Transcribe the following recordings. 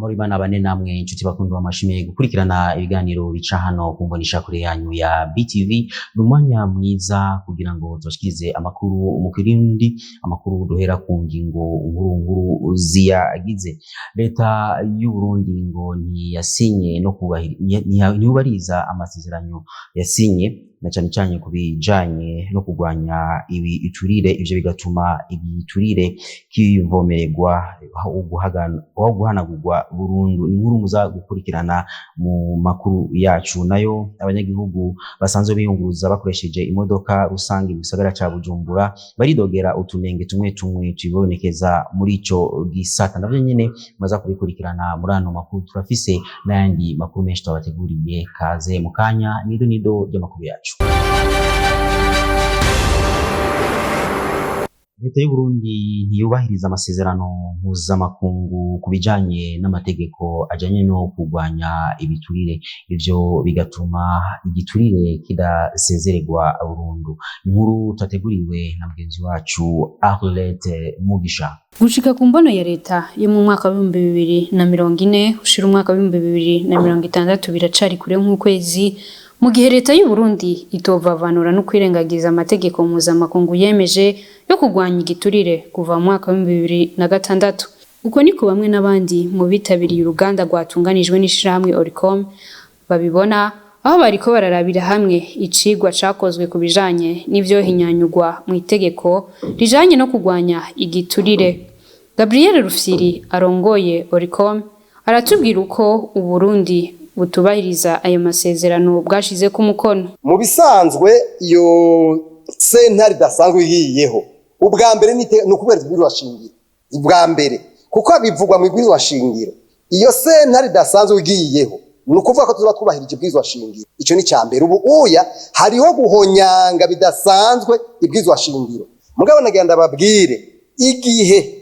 Amahoro y'Imana abane namwe, inshuti bakundi bamashimiye gukurikirana ibiganiro bica hano ku mboneshakure yanyu ya BTV. Ni umwanya mwiza kugira ngo tubashikirize amakuru mu Kirundi, amakuru duhera ku ngingo nkuru nkuru ziyagize. Leta y'u Burundi ngo ntiyasinye no ntiyubahiriza amasezerano yasinye, na cane cane ku bijanye no kurwanya ibiturire. Ivyo bigatuma igiturire kivomererwa aho guhanagurwa burundu. Ni inkuru muza gukurikirana mu makuru yacu. Nayo abanyagihugu basanzwe biyunguruza bakoresheje imodoka rusange mu gisagara ca Bujumbura baridogera utunenge tumwe tumwe tubonekeza muri ico gisata. Navyo nyene muza kubikurikirana muri ano makuru. Turafise n'ayandi makuru menshi twabateguriye. Kaze mu kanya nido nido ry'amakuru yacu. Leta y'u Burundi ntiyubahiriza amasezerano mpuzamakungu ku bijanye n'amategeko ajanye no kurwanya ibiturire, ivyo bigatuma igiturire kidasezererwa burundu. Inkuru twateguriwe na mugenzi wacu Arlette Mugisha. Gushika ku mbono ya leta yo mu mwaka w'2040 ushira umwaka w'2060 biracari kure nk'ukwezi, mu gihe leta y'u Burundi itovavanura no kwirengagiza amategeko mpuzamakungu yemeje yo kurwanya igiturire kuva mu mwaka w'2006. Uko niko bamwe n'abandi mu bitabiriye uruganda rwatunganijwe n'ishirahamwe Oricom babibona, aho bariko bararabira hamwe icigwa cakozwe ku bijanye n'ivyohinyanyurwa mu itegeko rijanye no kurwanya igiturire. Gabriel Rufyiri arongoye Oricom aratubwira uko Uburundi butubahiriza ayo masezerano bwashizeko umukono. Mu bisanzwe iyo sentare idasanzwe igiyeho, ubwa mbere ni ukubera ibwirizwa shingiro, ubwa mbere kuko bivugwa mu ibwirizwa shingiro. Iyo sentare idasanzwe igiyeho ni ukuvuga ko tuzoba twubahirije ibwirizwa shingiro. Ico ni ica mbere. Ubu uya hariho guhonyanga bidasanzwe ibwirizwa shingiro. Mugabo nagira ndababwire, igihe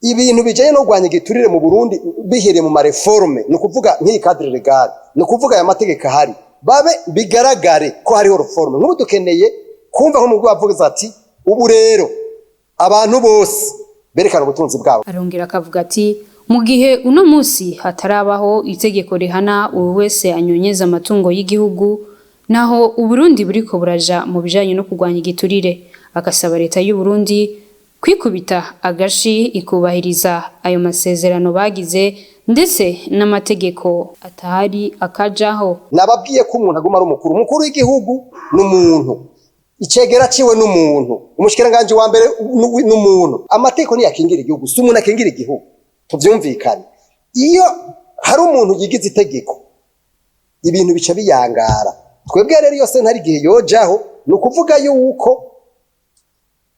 ibintu bijanye no kurwanya igiturire mu Burundi bihereye mu maréformes, ni ukuvuga nk'iyi cadre légal, ni ukuvuga aya mategeko ahari, babe bigaragare ko hariho réforme. Nk'ubu dukeneye kumva nko mu bavuze ati ubu rero abantu bose berekana ubutunzi bwabo. Arongera akavuga ati mu gihe uno musi hatarabaho itegeko rihana uwo wese anyonyeza amatungo y'igihugu, naho Uburundi buriko buraja mu bijanye no kurwanya igiturire. Agasaba leta y'u Burundi kwikubita agashi ikubahiriza ayo masezerano bagize, ndetse n'amategeko atahari akajaho. Nababwiye ko umuntu aguma ari umukuru, umukuru w'igihugu n'umuntu, icegera ciwe n'umuntu, umushikiranganji wa mbere n'umuntu. Amategeko niyakingira igihugu, si umuntu akingira igihugu, tuvyumvikane. Iyo hari umuntu yigize itegeko, ibintu bica biyangara. Twebwe rero iyo sentare igihe yojaho, ni ukuvuga yuko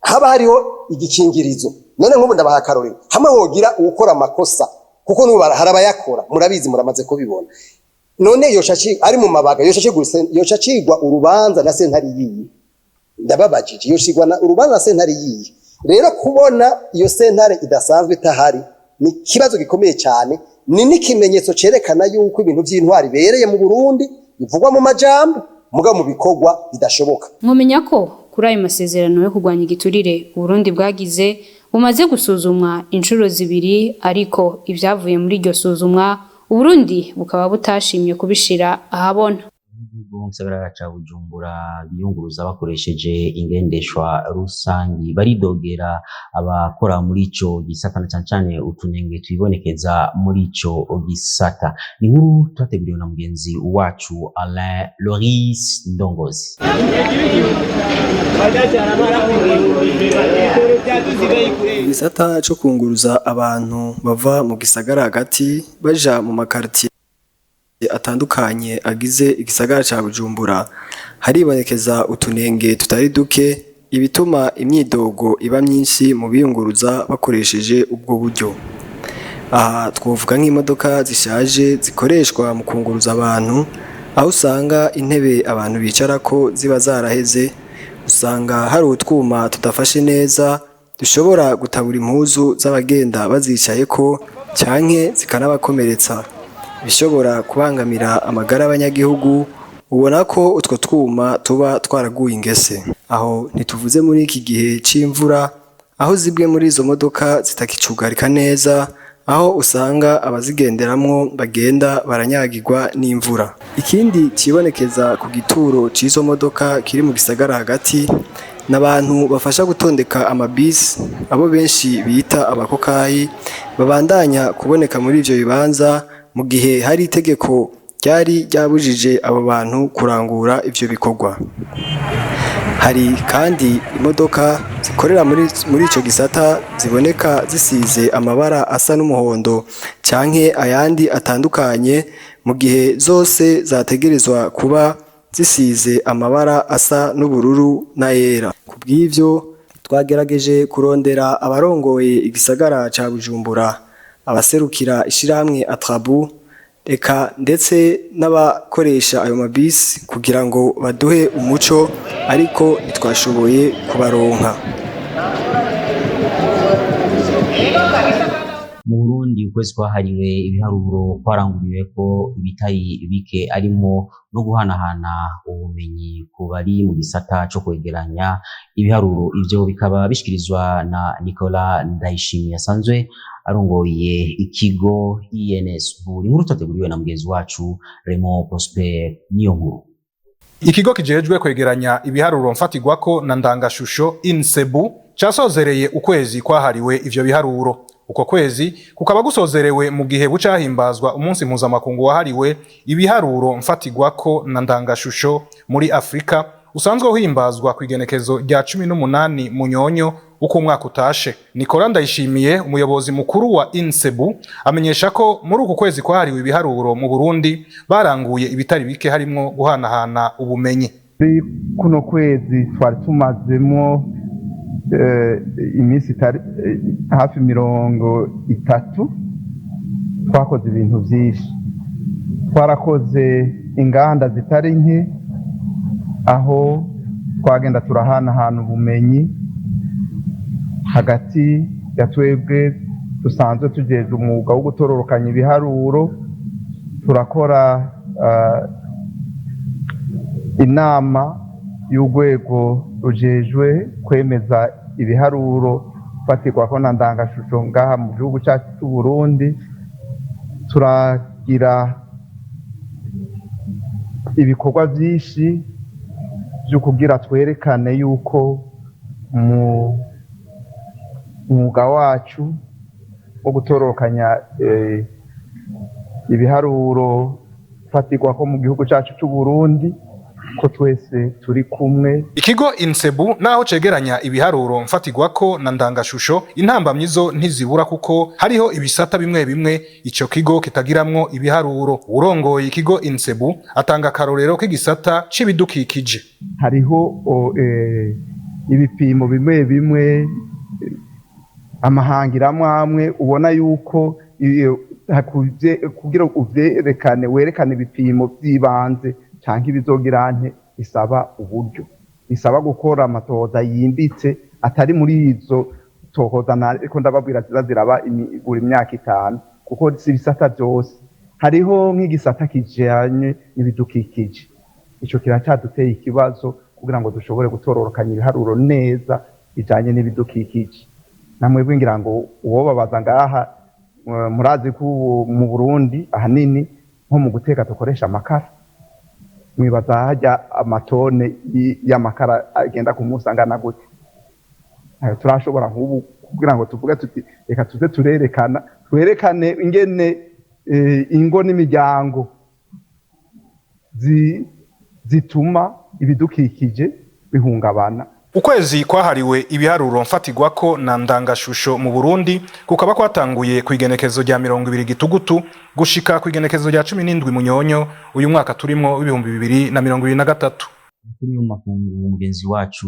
haba hariho igikingirizo. None nk'ubu ndabaha akarorero, hamwe wogira uwukora amakosa, kuko n'ubu hari abayakora, murabizi, muramaze kubibona. None yoca ari mu mabaga, yoca acigwa urubanza na sentare yiyi? Ndababajije, yoshigwa urubanza na sentare yiyi? Rero kubona iyo sentare idasanzwe itahari ni ikibazo gikomeye cyane, ni n'ikimenyetso cerekana yuko ibintu vy'intwari bereye mu Burundi bivugwa mu majambo, mugabo mu bikorwa bidashoboka. Mwomenya ko kuri ayo masezerano yo kurwanya igiturire Uburundi bwagize bumaze gusuzumwa inshuro zibiri, ariko ivyavuye muri iryo suzumwa Uburundi bukaba butashimye kubishira ahabona. Abanyagihugu bo mu gisagara ca Bujumbura biyunguruza bakoresheje ingendeshwa rusangi baridogera abakora muri ico gisata, na cane cane utunenge twibonekeza muri ico gisata. Ni inkuru twateguriwe na mugenzi wacu Alain Loris Ndongozi. Igisata co kunguruza abantu bava mu gisagara hagati baja mu makaritiye atandukanye agize igisagara ca Bujumbura, haribonekeza utunenge tutari duke, ibituma imyidogo iba myinshi mu biyunguruza bakoresheje ubwo buryo. Aha twovuga nk'imodoka zishaje zikoreshwa mu kunguruza abantu, aho usanga intebe abantu bicarako ziba zaraheze, usanga hari utwuma tudafashe neza dushobora gutabura impuzu z'abagenda bazicayeko canke zikanabakomeretsa, ibishobora kubangamira amagara y'abanyagihugu. Ubona ko utwo twuma tuba twaraguye ingese. Aho ntituvuze muri iki gihe c'imvura, aho zimwe muri izo modoka zitakicugarika neza, Aho usanga abazigenderamwo bagenda baranyagirwa n'imvura. Ikindi cibonekeza ku gituro c'izo modoka kiri mu gisagara hagati, n'abantu bafasha gutondeka amabisi, abo benshi bita abakokayi, babandanya kuboneka muri ivyo bibanza mu gihe hari itegeko ryari ryabujije abo bantu kurangura ivyo bikorwa. Hari kandi imodoka zikorera muri ico gisata ziboneka zisize amabara asa n'umuhondo canke ayandi atandukanye, mu gihe zose zategerezwa kuba zisize amabara asa n'ubururu n'ayera. Kubw'ivyo twagerageje kurondera abarongoye igisagara ca Bujumbura, abaserukira ishirahamwe Atrabu, eka ndetse n'abakoresha ayo mabisi kugira ngo baduhe umuco, ariko ntitwashoboye kubaronka. Mu Burundi ukwezi kwahariwe ibiharuro kwaranguriwe ko ibitari bike arimo no guhanahana ubumenyi ku bari mu gisata co kwegeranya ibiharuro. Ivyo bikaba bishikirizwa na Nicolas Ndayishimiye asanzwe arongoye ikigo INSB. Inkuru twateguriwe na mugenzi wacu Raymond Prosper Niyonkuru. Ikigo kijejwe kwegeranya ibiharuro mfatirwako na ndangashusho INSEBU casozereye ukwezi kwahariwe ivyo biharuro. Uko kwezi kukaba gusozerewe mu gihe bucahimbazwa umunsi mpuzamakungu wahariwe ibiharuro mfatirwako na ndangashusho muri Afrika, usanzwe uhimbazwa ku igenekezo rya 18 Munyonyo uko umwaka utashe. Nicolas Ndayishimiye, umuyobozi mukuru wa INSEBU, amenyesha ko muri uku kwezi kwahariwe ibiharuro mu Burundi baranguye ibitari bike harimwo guhanahana ubumenyi. Muri kuno kwezi twari tumazemo iminsi itari hafi 30, twakoze ibintu byinshi. Twarakoze inganda zitari nke, aho twagenda turahanahana ubumenyi hagati ya twebwe dusanzwe tujejwe umwuga wo gutororokanya ibiharuro. Turakora inama y'urwego rujejwe kwemeza ibiharuro fatirwako na ndangashusho ngaha mu gihugu cyacu cy'u Burundi. Turagira ibikorwa byinshi byo kugira twerekane yuko mu mwuga wacu wo gutororokanya ibiharuro fatirwako mu gihugu cyacu cy'u Burundi ko twese turi kumwe. Ikigo INSEBU naho cegeranya ibiharuro mfatirwako na ndangashusho, intambamyi zo ntizibura kuko hariho ibisata bimwe bimwe ico kigo kitagiramwo ibiharuro. Urongoye ikigo INSEBU atanga akarorero k'igisata c'ibidukikije. Hariho ibipimo bimwe bimwe, amahangiramwe amwe ubona yuko kugira uvyerekane, werekane ibipimo vy'ibanze canke ibizogirante, bisaba uburyo, bisaba gukora amatohoza yimbitse atari muri izo tohoza ariko ndababwira ziza ziraba buri myaka 5, kuko si ibisata vyose. Hariho nk'igisata kijanye n'ibidukikije, ico kiracaduteye ikibazo kugira ngo dushobore gutororokanya ibiharuro neza bijanye n'ibidukikije. Namwebwe ngira ngo uwobabaza ngaha, murazi ko mu Burundi ahanini nko mu guteka dukoresha amakara. Mwibaza hajya amatone y'amakara agenda ku munsi angana gute? Turashobora nk'ubu kugira ngo tuvuge tuti reka tuze turerekana, twerekane ingene ingo n'imiryango zituma ibidukikije bihungabana. Ukwezi kwahariwe ibiharuro mfatirwako na ndangashusho mu Burundi kukaba kwatanguye ku igenekezo rya 20 Gitugutu gushika ku igenekezo rya 17 Munyonyo uyu mwaka turimwo 2023. Kuri uyu makungu mugenzi wacu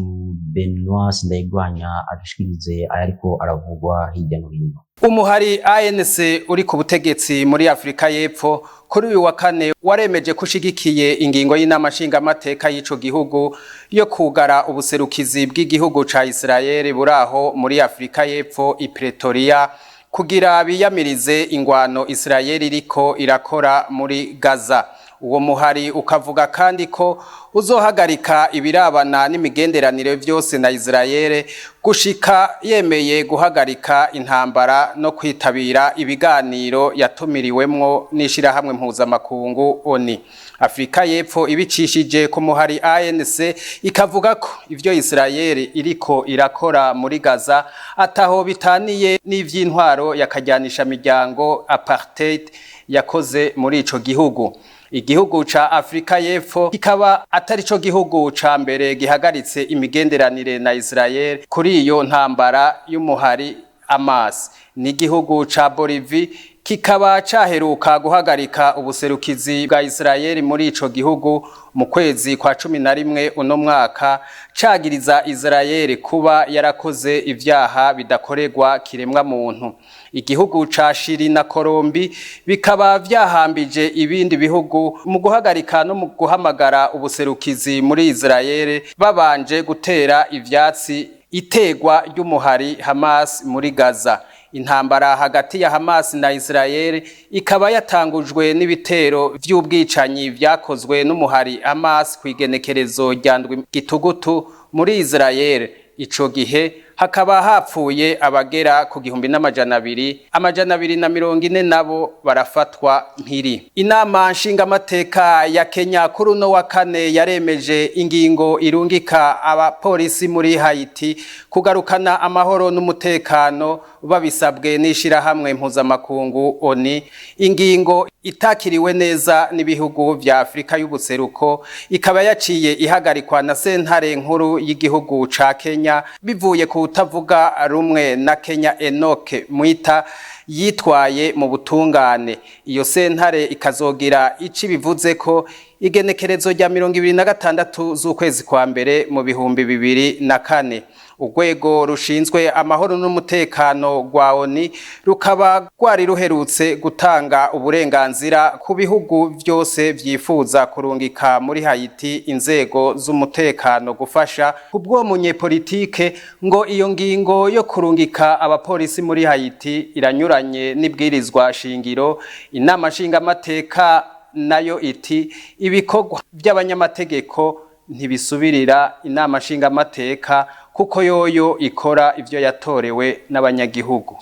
Benoit Sindayigwanya adushikirize ayariko aravugwa hirya no hino. Umuhari ANC uri ku butegetsi muri Afrika y'Epfo kuri uyu wa kane waremeje kushigikiye ingingo y'inama nshingamateka y'ico gihugu yo kugara ubuserukizi bw'igihugu ca Israel buraho muri Afrika y'Epfo i Pretoria kugira biyamirize ingwano Israel iriko irakora muri Gaza. Uwo muhari ukavuga kandi ko uzohagarika ibirabana n'imigenderanire vyose na Israel gushika yemeye guhagarika intambara no kwitabira ibiganiro yatumiriwemwo n'ishirahamwe mpuzamakungu ONU. Afrika y'Epfo ibicishije ku muhari ANC ikavuga ko ivyo Israel iriko irakora muri Gaza ataho bitaniye n'ivy'intwaro yakajyanisha miryango apartheid yakoze muri ico gihugu. Igihugu ca Afrika y'Epfo kikaba atari co gihugu ca mbere gihagaritse imigenderanire na Israel kuri iyo ntambara y'umuhari Hamas. N'igihugu ca Bolivie kikaba caheruka guhagarika ubuserukizi bwa Israel muri ico gihugu mu kwezi kwa 11 uno mwaka, cagiriza Israel kuba yarakoze ivyaha bidakorerwa kiremwa muntu. Igihugu ca Chili na Colombi bikaba vyahambije ibindi bihugu mu guhagarika no mu guhamagara ubuserukizi muri Israel, babanje gutera ivyatsi itegwa ry'umuhari Hamas muri Gaza. Intambara hagati ya Hamas na Israel ikaba yatangujwe n'ibitero vy'ubwicanyi vyakozwe n'umuhari Hamas kw'igenekerezo rya 7 Gitugutu muri Israel. Ico gihe hakaba hapfuye abagera ku 1200, 240 nabo barafatwa mpiri. Inama nshingamateka ya Kenya kuri uno wa kane yaremeje ingingo irungika abapolisi muri Haiti kugarukana amahoro n'umutekano babisabwe n'ishirahamwe mpuzamakungu ONU. Ingingo itakiriwe neza n'ibihugu vya Afrika y'ubuseruko, ikaba yaciye ihagarikwa na sentare nkuru y'igihugu ca Kenya bivuye ku utavuga rumwe na Kenya Enoch Mwita yitwaye mu butungane. Iyo sentare ikazogira ici bivuze ko igenekerezo rya 26 z'ukwezi kwa mbere mu 2004. Urwego rushinzwe amahoro n'umutekano rwa ONU rukaba rwari ruherutse gutanga uburenganzira ku bihugu vyose vyifuza kurungika muri Haiti inzego z'umutekano gufasha. Kubwo munyepolitike ngo iyo ngingo yo kurungika abapolisi muri Haiti iranyuranye n'ibwirizwa shingiro. Inama nshingamateka nayo iti ibikorwa by'abanyamategeko ntibisubirira inama nshingamateka kuko yoyo ikora ivyo yatorewe n'abanyagihugu.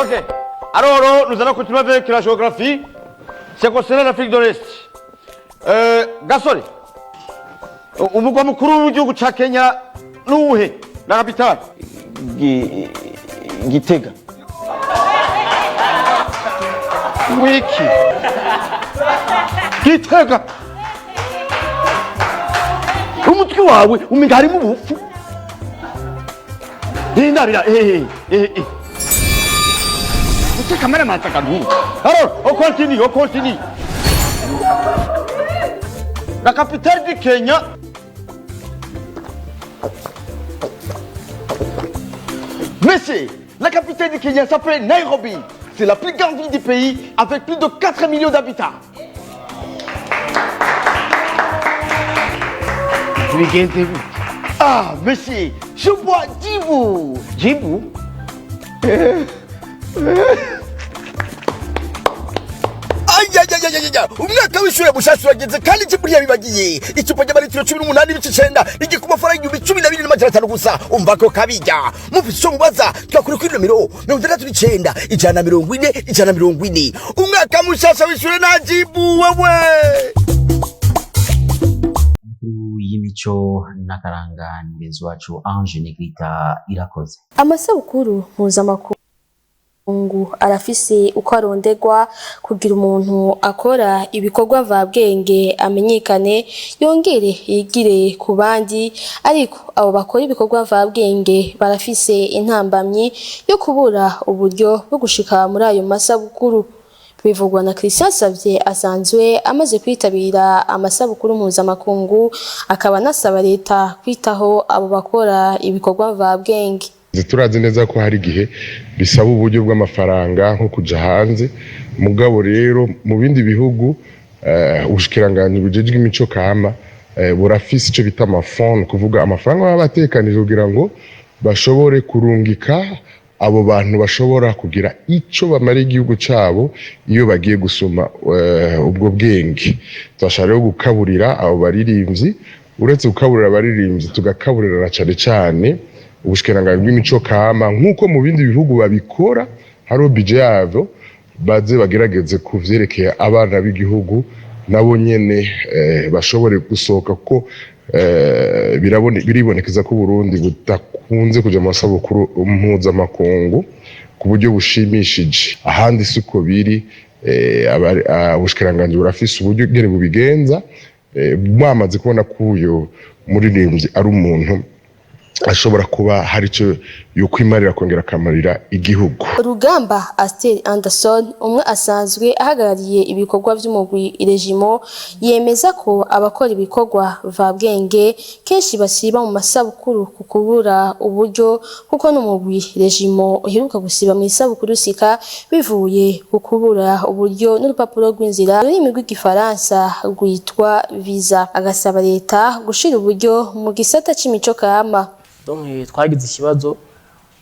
Ok. Alors, nous allons continuer avec la géographie. C'est concernant l'Afrique de l'Est. Gasore, umugwa mukuru w'igihugu ca Kenya nuwuhe? La capitale? Gitega. Wiki. Gitega. Umutwe wawe umenga harimo ubupfu. Ndabira eh. Uteka mara mataka ntu. Alors, on continue, on continue. La capitale du Kenya. Monsieur, la capitale du Kenya s'appelle Nairobi. C'est la plus grande ville du pays avec plus de 4 millions d'habitants. Ah, monsieur, je bois Djibou. Djibou? Ayayayayaya, umwaka w'ishure mushasha urageze kandi Jibu ntiyabibagiye. Icupa ry'amaritiro 18.9 rigi ku mafaranga 12,500 gusa. Umva ko kabijya. Mufise ico mubaza twakuri kuri nomero 69 140 140. Umwaka mushasha w'ishure na Jibu wewe. Y'imico n'akaranga mugenzi wacu Ange Negrita Irakoze. Amasabukuru mpuzamakungu arafise uko arondegwa kugira umuntu akora ibikorwa mvabwenge amenyekane yongere yigire ku bandi, ariko abo bakora ibikorwa mvabwenge barafise intambamyi yo kubura uburyo bwo gushika muri ayo masabukuru. Bivugwa na Christian Savye asanzwe amaze kwitabira amasabukuru mpuzamakungu, akaba anasaba leta kwitaho abo bakora ibikorwa mvabwenge. Turazi neza ko hari igihe bisaba uburyo bw'amafaranga nko kuja hanze, mugabo rero mu bindi bihugu ubushikiranganji bujejwe imico kama burafise ico bita amafond, kuvuga amafaranga baba batekanije kugira ngo bashobore kurungika Abo bantu bashobora kugira ico bamara igihugu cabo iyo bagiye gusoma ubwo bwenge. Turashaka rero gukaburira abo baririmbyi. Uretse gukaburira abaririmbyi, tugakaburira na cane cane ubushikiranganji bw'imico kama, nk'uko mu bindi bihugu babikora, hariho budget yavyo, baze bagerageze ku vyerekeye abana b'igihugu, nabo nyene bashobore gusohoka, kuko biribonekeza ko Burundi budakunze kuja mu masabukuru mpuzamakungu ku buryo bushimishije. Ahandi siko biri. Ubushikiranganji burafise uburyo ngene bubigenza. Mwamaze kubona ko uyo muririmbyi ari umuntu ashobora kuba hari ico yokwimarira, akongera akamarira igihugu. Rugamba Aster Anderson, umwe asanzwe ahagarariye ibikorwa vy'umugwi Regimo, yemeza ko abakora ibikorwa mvabwenge kenshi basiba mu masabukuru ku kubura uburyo, kuko n'umugwi Regimo uheruka gusiba mu isabukuru sika bivuye ku kubura uburyo n'urupapuro rw'inzira rurimi rw'igifaransa rwitwa visa, agasaba leta gushira uburyo mu gisata c'imico kama. Donc twagize ikibazo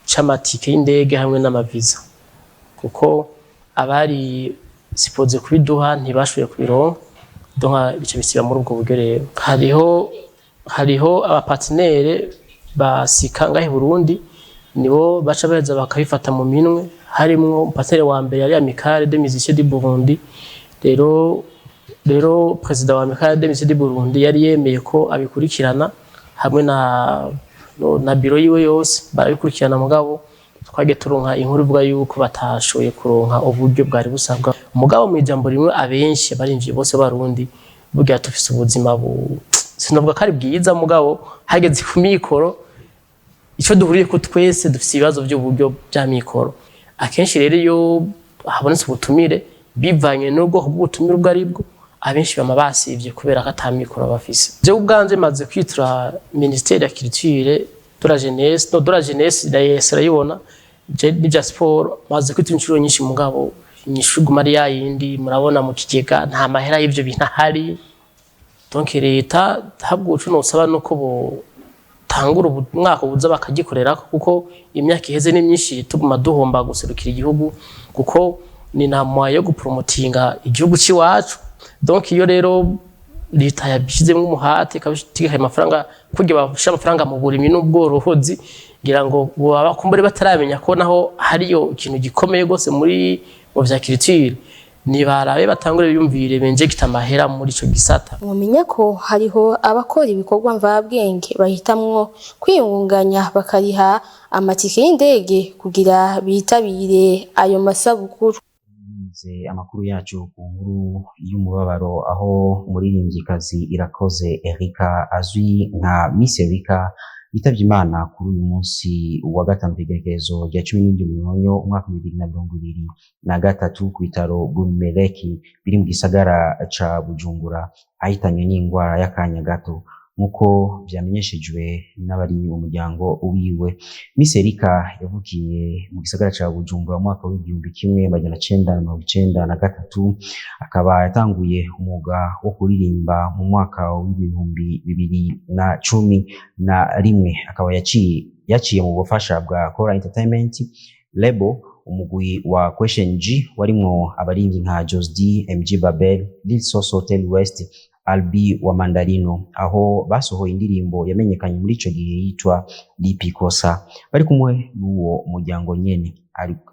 c'amatike y'indege hamwe n'amaviza, kuko abari supposé kubiduha ntibashoboye kubironka. Donc bica bisiba muri ubwo buryo. Rero hariho aba partenaires ba Sika ngahe Burundi, nibo baca baheza bakabifata mu minwe. Harimwo partenaire wa mbere yari Amicale des Musiciens du Burundi. Rero président wa Amicale des Musiciens du Burundi yari yemeye ko abikurikirana hamwe na bureau yiwe yose, barabikurikirana. Mugabo twagiye turonka inkuru ivuga yuko batashoboye kuronka uburyo bwari busabwa. Mugabo mu ijambo rimwe, abenshi abarimvyi bose barundi burya tufise ubuzima bu sinovuga ko ari bwiza, mugabo hageze ku mikoro, ico duhuriye ko twese dufise ibibazo by'uburyo bya mikoro. Akenshi rero iyo habonetse ubutumire, bivanye n'ubwoko bw'ubutumire ubwo aribwo, abenshi bama basivye kubera ko ata mikoro bafise. Jewe ubwanje maze kwitura ministère ya culture, de la jeunesse, no de la jeunesse na yes urayibona, je n'ibya sport maze kwitura inshuro nyinshi, mugabo inyishu iguma ari yayindi: murabona mu kigega nta mahera y'ivyo bintu ahari. Donc leta habwo uco nosaba nuko bo tangura umwaka ubuza bakagikorerako, kuko imyaka iheze ni myinshi tuguma duhomba guserukira igihugu, kuko ni na moyen yo gupromotinga igihugu c'iwacu. Donc iyo rero leta yabishizemo umuhate, ikabitegeka amafaranga kugira bashire amafaranga mu burimyi n'ubworozi, ngira ngo baba kumbure bataramenya ko naho hariyo ikintu gikomeye gose muri mu vya culture. Nibarabe batangure biyumvire benjegita amahera muri ico gisata. Mumenya ko hariho abakora ibikorwa mvabwenge bahitamwo kwiyungunganya bakariha amatike y'indege kugira bitabire ayo masabukuru. Turangize amakuru yacu ku nkuru y'umubabaro, aho umuririmbyikazi Irakoze Erika azwi nka Miss Erika yitavye Imana kuri uyu munsi wa gatanu, kw'igerekezo rya 17 Munyonyo umwaka 2023, ku bitaro Bumereki biri mu gisagara ca Bujumbura, ahitanywe n'ingwara y'akanya gato, nk'uko vyamenyeshejwe n'abari mu muryango wiwe. Miss Erika yavukiye mu gisagara ca Bujumbura mu mwaka w'1993, akaba yatanguye umwuga wo kuririmba mu mwaka w'2011, akaba yaciye mu bufasha bwa Kora Entertainment Label, umugwi wa Question G warimwo abarimvyi nka Jos D, MG Babel, Lil Soso, Hotel West, Albi wa Mandarino, aho basohoye indirimbo yamenyekanye muri ico gihe yitwa Lipi Kosa bari kumwe n'uwo muryango nyene.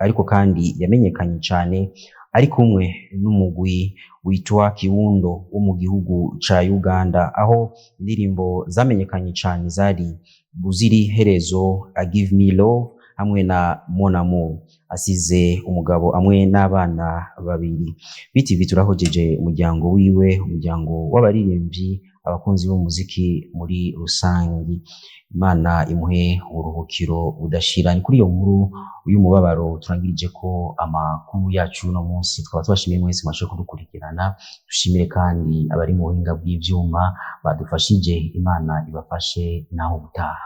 Ariko kandi yamenyekanye cane ari kumwe n'umugwi witwa Kiwundo wo mu gihugu ca Uganda, aho indirimbo zamenyekanye cane zari Buziri Herezo, A Give Me Love hamwe na Mon Amour. Asize umugabo hamwe n'abana babiri. BTV turahojeje umuryango wiwe, umuryango w'abaririmbyi, abakunzi b'umuziki muri rusangi. Imana imuhe uburuhukiro budashira. Ni kuri iyo nkuru y'umubabaro turangirije ko amakuru yacu uno munsi. Tukaba tubashimiye mwese mwashoboye kudukurikirana. Dushimire kandi abari mu buhinga bw'ivyuma badufashije. Imana ibafashe, naho ubutaha.